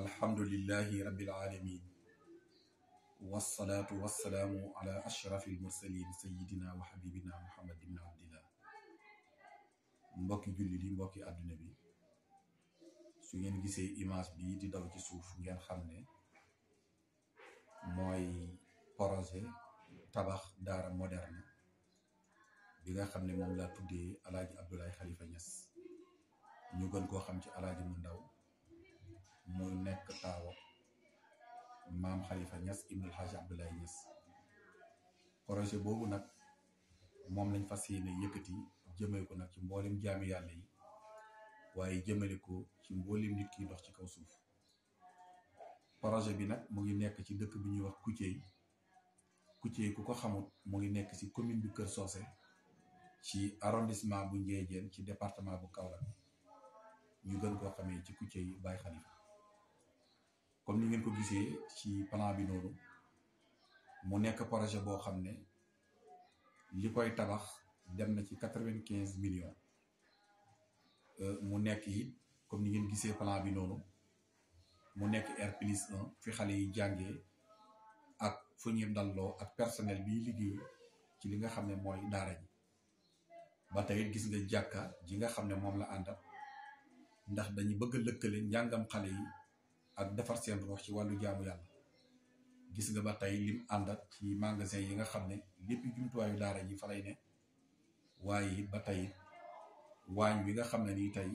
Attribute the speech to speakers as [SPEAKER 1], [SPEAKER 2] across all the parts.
[SPEAKER 1] alhamdulillahi rabbil alamin wassalaatu wassalaamu ala ashrafil mursalin sayidina wa habibina muhammad ibn abdillah. mbokki julli di mbokki àdduna bi, su ngeen gisee image bi di daw ci suuf ngeen xam ne mooy projet tabax daara moderne bi nga xam ne moom laa tuddee alaaji Abdoulaye Khalifa Niass, ñu gën koo xam ci alaaji mu ndaw, mu nekk taawa maam Khalifa Niass ibnul Haaji Abdoulaye Niass. projet boobu nag moom lañ fas yéene yëkkati jëmale ko nag ci mboolem jaami yàlla yi, waaye jëmale ko ci mboolem nit ki dox ci kaw suuf. projet bi nag mu ngi nekk ci dëkk bi ñuy wax Koutiéy ku ko xamut mu ngi nekk ci commune bi Kër Socé ci arrondissement bu Ndiédiène ci département bu Kaolack, ñu gën koo xamee ci Koutiéy Baye Khalifa. comme ni ngeen ko gisee ci plan bi noonu, mu nekk projet boo xam ne li koy tabax dem na ci 95 millions. mu nekk it comme ni ngeen gisee plan bi noonu, mu nekk R+1 fi xale yi jàngee ak fu ñuy dalloo ak personnel bi liggéey ci li nga xam ne mooy daara ji. ba tey gis nga jàkka ji nga xam ne moom la àndal, ndax dañu bëgg a lëkkale njàngam xale yi ak defar seen rox ci wàllu jaamu yàlla. gis nga ba tey lim àndat ci magasin yi nga xam ne lépp jumtuwaayu daara ji fa lay ne, waaye ba tey waañ wi nga xam ne nii tey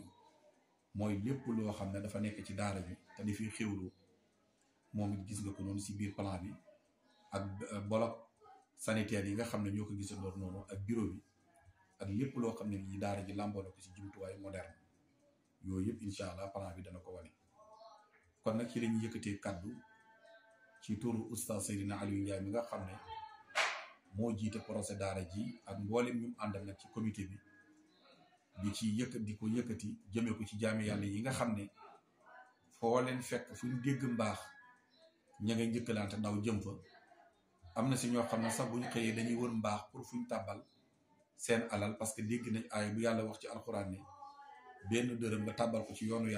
[SPEAKER 1] mooy lépp loo xam ne dafa nekk ci daara ji te di fi xewlu, moom it gis nga ko noonu si biir plan bi, ak bloc sanitaire yi nga xam ne ñoo ko gisandoor noonu, ak bureau bi ak lépp loo xam ne nii daara ji làmboo na ko si jumtuwaay moderne. yooyu yëpp incha allah plan bi dana ko wane. kon nag ci la ñuy yëkkatee kaddu ci turu oustaz Seydina Aliou Ndiaye mi nga xam ne moo jiite projet daara ji ak mboolem ñu àndal nag ci comité bi, di ko yëkkati jëmee ko ci jaami yàlla yi nga xam ne foo leen fekk fu ñu dégg mbaax ña ngay njëkkalante daw jëm fa. am na si ñoo xam ne sax bu ñu xëyee dañuy wër mbaax pour fu ñu tàbbal seen alal, parce que dégg nañ aay bu yàlla wax ci alxuraan ne benn dërëm nga tàbbal ko ci yoonu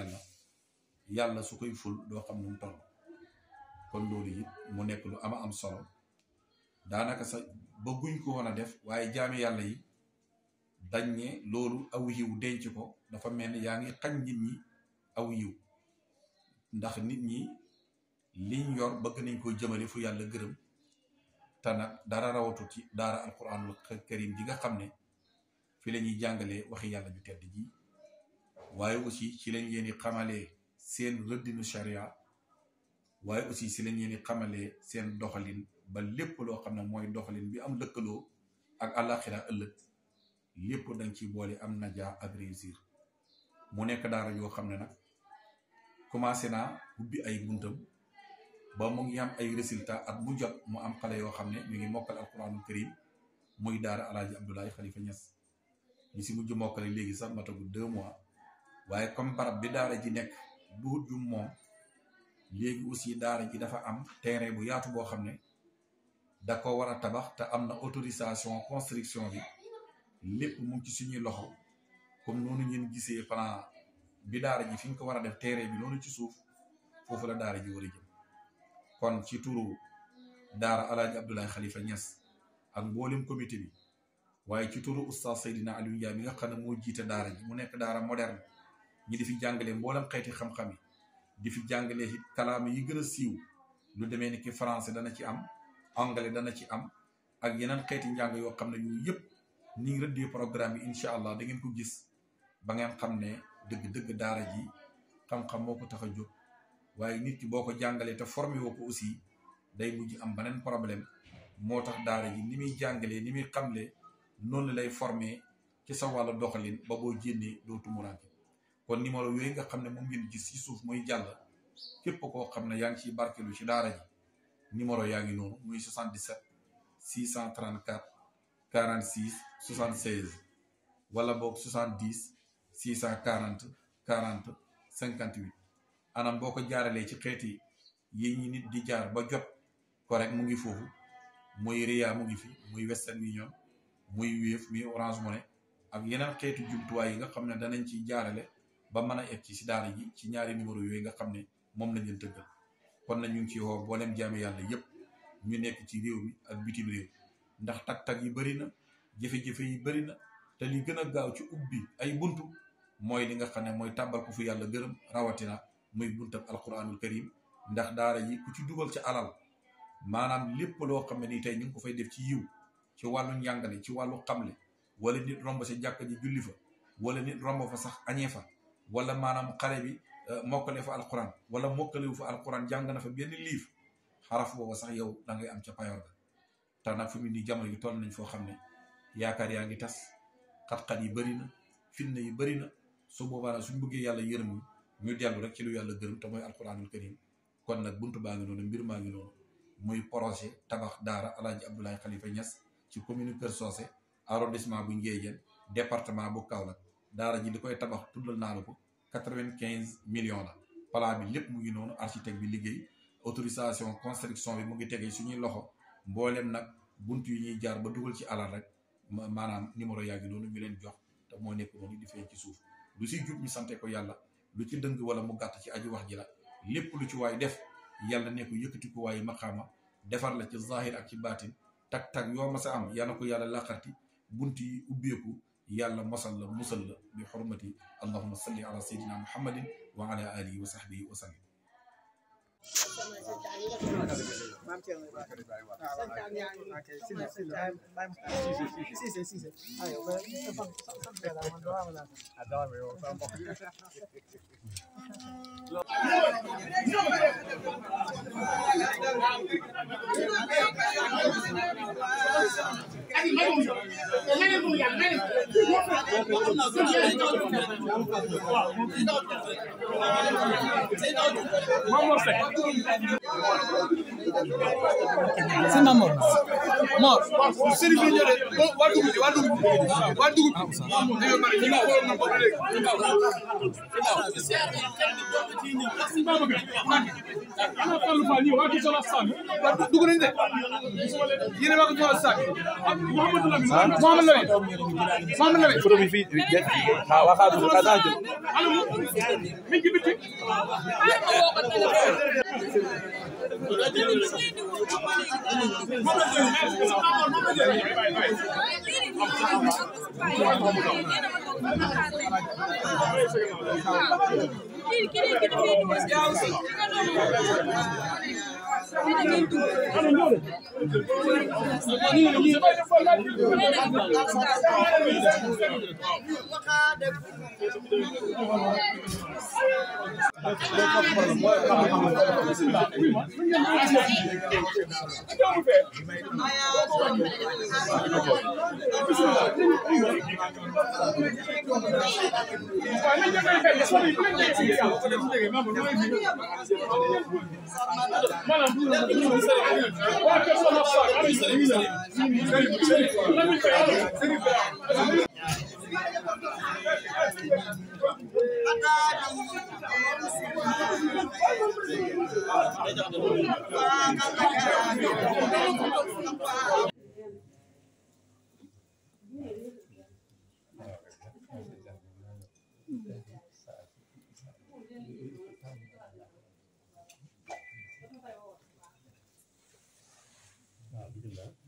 [SPEAKER 1] yàlla su koy ful doo xam nu mu toll. kon loolu it mu nekk lu am solo, daanaka sax bëgguñ ko woon a def, waaye jaami yàlla yi dañ ne loolu aw yiw denc ko dafa mel ni yaa ngi xañ nit ñi aw yiw, ndax nit ñi liñ yor bëgg nañ ko jëmale fu yàlla gërëm. te nag dara rawatu ci daara alquranul karim ji nga xam ne fi la ñuy jàngalee waxi yàlla ju tedd ji, waaye aussi ci lañ leen di xamalee seen rëddinu sharia, waaye aussi ci lañ leen di xamalee seen doxalin ba lépp loo xam ne mooy doxalin bi am lëkkaloo ak àllaaxira ëllëg, lépp dañ ci boole am najaa ak réussir. mu nekk daara yoo xam ne nag commencé naa ubbi ay buntam ba mu ngi am ay résultats at bu jot mu am xale yoo xam ne ñu ngi mokkal alquranul karim, muy daara alaaji Abdoulaye Khalifa Niass. ñi si mujj mokkale léegi sax matagul 2 mois, waaye comme barab bi daara ji nekk duut jum moom, léegi aussi daara ji dafa am terrain bu yaatu boo xam ne da ko war a tabax te am na autorisation construction bi, lépp mu ngi ci suñuy loxo. comme noonu ngeen gisee plan bi daara ji fi ñu ko war a def terrain bi noonu ci suuf, foofu la daara ji war a jëm. kon ci turu daara alaaji Abdoulaye Khalifa Niass ak mboolem comité bi, waaye ci turu oustaz Seydina Aliou Ndiaye mi nga xam ne moo jiite daara ji, mu nekk daara moderne, ñi di fi jàngalee mboolem xeeti xam-xam yi, di fi jàngalee it kalaama yi gën a siiw, lu demee ni ki français dana ci am, anglais dana ci am, ak yeneen xeeti njàng yoo xam ne yooyu yëpp ni ngi rëddee programme yi incha allah da ngeen ko gis ba ngeen xam ne dëgg-dëgg daara ji xam-xam moo ko tax a jóg. waaye nit ki boo ko jàngalee te formé woo ko aussi day mujj am beneen problème. moo tax daara ji ni muy jàngalee ni muy xamlee noonu lay formé ci sa wàllu doxalin ba boo jénnee doo tumuraanke. kon numéro yooyu nga xam ne moom ngeen gis ci suuf muy jàll, képp koo xam ne yaa ngi ciy barkelu ci daara ji, numéro yaa ngi noonu, muy 77 634 46 76 wala boog 70 640 40 58. anam boo ko jaaralee ci xeeti yi ñi nit di jaar ba jot ko rek mu ngi foofu, muy Ria mu ngi fi, muy Western Union, muy Wave, muy Orange Money ak yeneen xeetu jumtuwaay yi nga xam ne danañ ci jaarale ba mën a egg ci si daara ji ci ñaari numéro yooyu nga xam ne moom lañ leen tëggal. kon nag ñu ngi ci woo mboolem jaami yàlla yëpp ñu nekk ci réew mi ak bitim réew ndax tag-tag yi bëri na jafe-jafe yi bëri na te li gën a gaaw ci ubbi ay buntu mooy li nga xam ne mooy tàbbal ko fu yàlla gërëm rawatina muy buntab alquranul karim ndax daara yi ku ci dugal ci alal maanaam lépp loo xam ne nii tey ñu ngi ko fay def ci yiw ci wàllu njàngale ci wàllu xamle wala nit romb si jàkka ji julli fa wala nit romb fa sax añee fa wala maanaam xale bi mokkale fa alquran wala mokkalewu fa alquran jàng na fa benn liif xaraf booba sax yow da ngay am ca payoor ga te nag fu mu nii jamono yi toll nañ foo xam ne yaakaar yaa ngi tas xat-xat yi bëri na fitna yi bëri na su boobaa nag suñ bëggee yàlla yërëm ñu dellu rek ci lu yàlla gërëm te mooy alquranul karim kon nag buntu baa ngi noonu mbir maa ngi noonu muy projet tabax daara Alaaji Abdoulaye Khalifa Niass ci commune Kër Socé arrondissement bu Ndiédiène département bu Kaolack daara ji di koy tabax tuddal naa la ko 95 millions la plan bi lépp mu ngi noonu architecte bi liggéey autorisation construction bi mu ngi tegee suñuy loxo mboolem nag bunt yu ñuy jaar ba dugal ci alal rek maanaam numéro yaa ngi noonu ñu leen jox te moo nekk noonu di feeñ ci suuf lu si jub ñu sante ko yàlla lu ci dëng wala mu gàtt ci aji wax ji la lépp lu ci waay def yàlla ne ko yëkkati ko waaye maqaama defar la ci zahir ak ci baatin tag-tag yoo ma sa am yàlla ko yàlla laqarti bunt yi ubbeeku yàlla mosal la musal la bi xurmati allahumma salli ala sayyidina muhammadin wa ala alihi wa sahbihi wa sallim
[SPEAKER 2] C'est ma mort. Mort. C'est le milieu de.
[SPEAKER 3] Alhamdulillah.